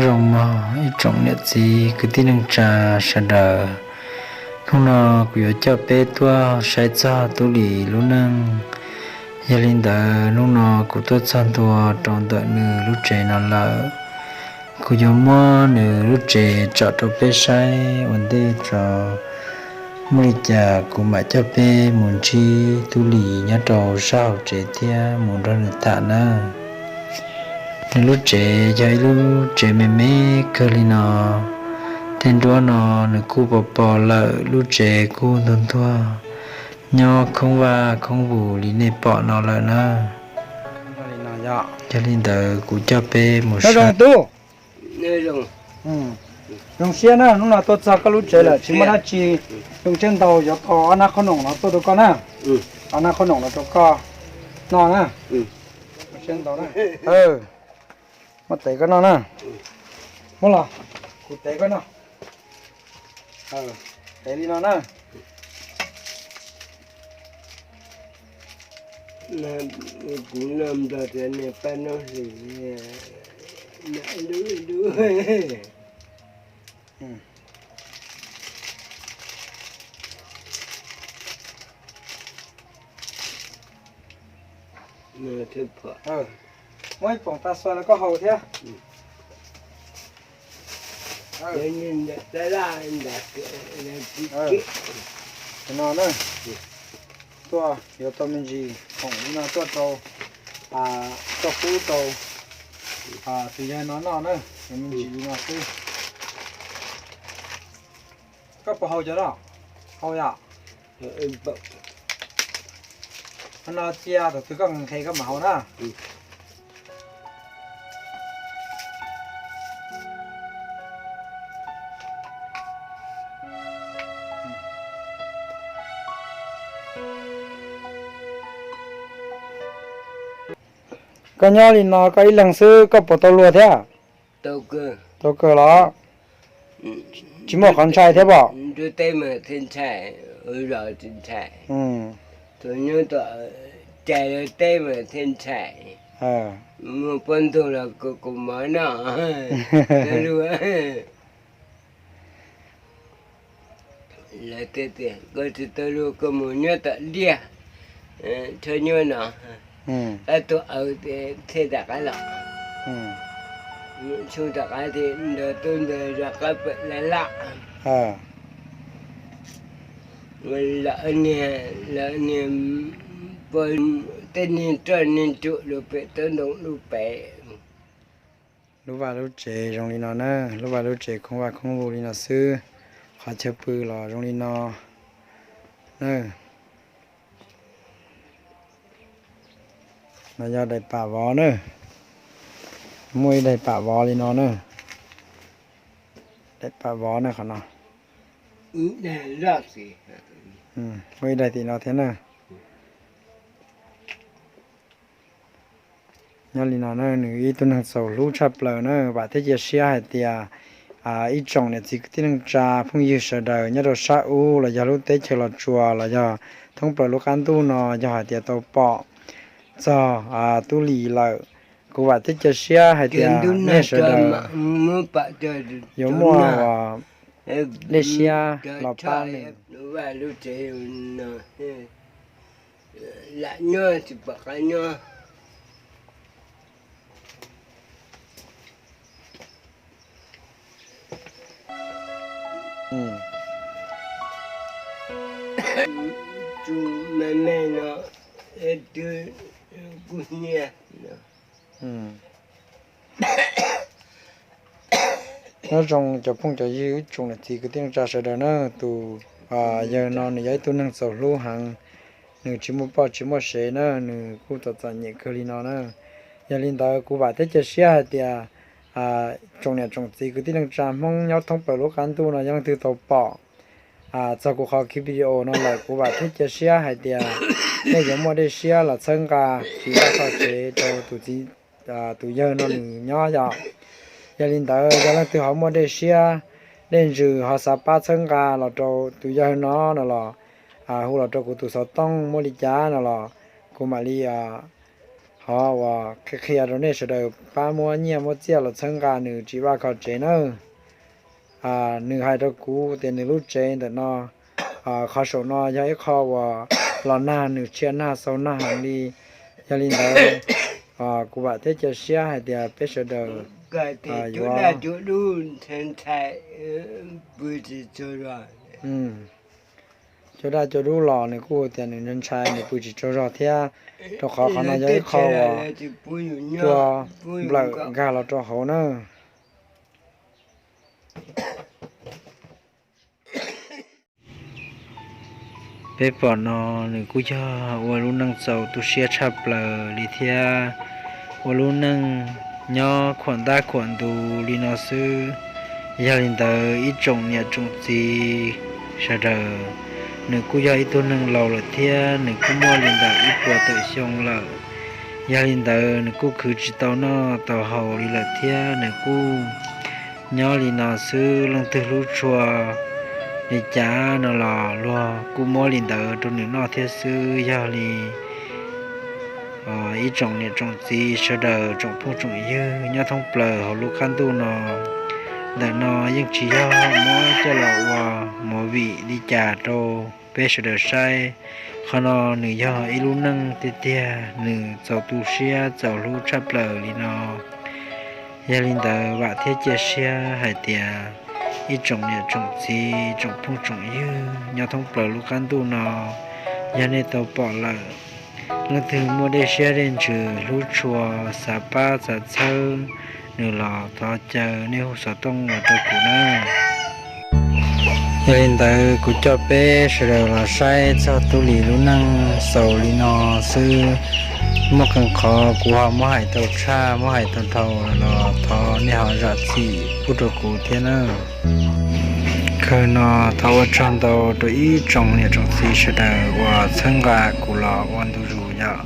Zoo mog ib tsoom niam txiv kwv tij neej tsa sawv daws, hnub no kuv yuav coj peb tuaj saib txog Tub Lis lub neej. Yog li ntawd hnub no kuv tuaj txog ntua rau ntawm nws lub tsev no lawm. Kuv yuav muab nws lub tsev tsom rau peb saib ua ntej tso. Muaj li cas kuv mam coj peb mus ntsib Tub Lis nyob rau sab hauv tsev thiab mus nrog nws tham na. Nws lub tsev yog ib lub tsev me me kawg li no. Tej nruab no nws kuj pos pos lawm, lub tsev kuj ntuag ntuag, nyob khoob vaj khoob vus li nej pom no lawm na. Yog li ntawd kuv coj peb mus saib. Zoo siab na, hnub no tuaj txog koj lub tsev lawm tsis muaj dab tsi, zoo siab ntau, yuav tau ob nab qhob noom no tuaj rau koj na. Ob nab qhob noom no rau koj noj na. Muab tev koj noj na. Muab los, kuv tev koj noj. Tev li no na. Kuv noj nplog tias niag pab noob hlis, nab lub lub. Muab ib poom tas xua no koj haus thiab. No na, tuaj yuav tau me ntsis khoom li no tuaj rau, tuaj pub rau tus yawg no noj na, yuav me ntsis li no xwb. Koj puas haus cov no? Haus yom. Qhov no cia thaum twg koj nqhis koj mam haus na. Koj nyob li no koj ib leeg xwb koj puas tau luag thiab? Tau kawg los? Tsis muaj qhov ntshai thiab pom? Tus nyob tom cais teb mas thiaj ntshai. Muaj pob ntug los kuv mov noj, luag. Lawv tias koj tsis tau luag koj mus nyob tom liaj, rhawv nyuaj no, qab tuaj aws thiaj rov qab los. Tshoo rov qab tias ntawd tub ntawd rov qab pem laj laj. Lawv niag, lawv niag, tej niag roj niag ruam lub pem tawb ntoo lub pem. Lub vaj lub tsev zoo li no na, lub vaj lub tsev khoob vaj khoob vus li no xwb, qhov chaw pw los zoo li no na. No yog daim pam vov na, muaj ib daim pam vov li no na, daim pam vov na qhov no. Muaj ib daim tim no thiab na. Nyob li no na, nws ib tug neeg txaus hlub tshaj plaws na, vam thiab cia siab hais tias ib tsoom niam txiv kwv tij neej tsa phooj ywg sawv daws nyob rau sab ub los yog lub teb chaws Los Tsuas los yog thoob plaws lub qab ntuj no yog hais tias tau pom txog Tub Lis lawm, kuv vam thiab cia siab hais tias nej sawv daws yuav muaj dej siab los pab nws. Nyob zoo cov phooj cov ywg ib tsoom niam txiv kwv tij neej tsa sawv daws na, tus yawg no nws yog ib tug neeg txaus hlub heev, nws tsis muaj poj tsis muaj sev na, nws kuj txom txom nyem kawg li no na. Yog li ntawd kuv vam thiab cia siab hais tias tsoom niam tsoom txiv kwv tij neej tsa Hmoob nyob thoob plaws lub qab ntuj no yog leej twg tau pom txog kuv qhov clip video no lawm, kuv vam thiab cia siab hais tias nej yuav muaj dej siab los txhawb nqa tiv vaj txhoj tsev rau tus yawg no nws nyob yom. Yog li ntawd yog leej twg ho muaj dej siab dej ntsws ho xav pab txhawb nqa los rau tus yawg no no los hu los rau kuv tus xov tooj, muaj li cas no los kuv mam li Qhov uas qhia qhia rau nej sawv daws pab muab nyiaj muab txiaj los txhawb nqa nws tsis vaj kho tsev nawb. Nws hais rau kuv tias nws lub tsev ntawm no, qhov saum no yog ib qho uas los nag, nws txhiaj nag xau nag heev li. Yog li ntawd, kuv vam thiab cia siab hais tias peb sawv daws yuav cua daj cua dub los nws kuj tias nws ntshai nws pw tsis tsaug zog thiab, rau qhov qhov no yog ib qho uas cua nplawm nkag los rau hauv na. Peb pom no nws kuj yog ua lub neej txaus tu siab tshaj plaws li thiab, ua lub neej nyob khuam ntab khuam ntus li no xwb. Yog li ntawd ib tsoom niam tsoom txiv sawv daws, nws kuj yog ib tug neeg laus lawm thiab nws kuj muaj li ntawm ib puas tawm xyoo lawm. Yog li ntawd nws kuj khwv tsis tau noj tau haus li lawm thiab nws kuj nyob li no xwb. Leej twg hlub tshua li cas no los luag kuj muab li ntawd rau nws noj thiab xwb. Yog li ib tsoom niam tsoom txiv sawv daws, tsoom phooj tsoom ywg nyob thoob plaws hauv lub qab ntuj no, ntawm no yeej tsis yog muab coj los ua movie li cas rau peb sawv daws saib. Qhov no nws yog ib lub neej tiag tiag, nws txaus tu siab txaus hlub tshaj plaws li no. Yog li ntawd vam thiab cia siab hais tias ib tsoom niam tsoom txiv tsoom phooj tsoom ywg nyob thoob plaws lub qab ntuj no, yog nej tau pom lawm, leej twg muaj dej siab dej ntsws hlub tshua, xav pab xav txhawb nws los thov caw nej hu xov tooj los rau kuv na. Yog li ntawd kuv coj peb sawv daws los saib txog Tub Lis lub neej xaus li no xwb. Muaj qee qhov kuv ho muab hais tau tshaj muab hais tau dhau los thov nej ho zam txim pub rau kuv thiab na. Kawg no thov ua tsaug ntau rau ib tsoom niam tsoom txiv sawv daws uas txhawb nqa kuv los ua ntu zus yom.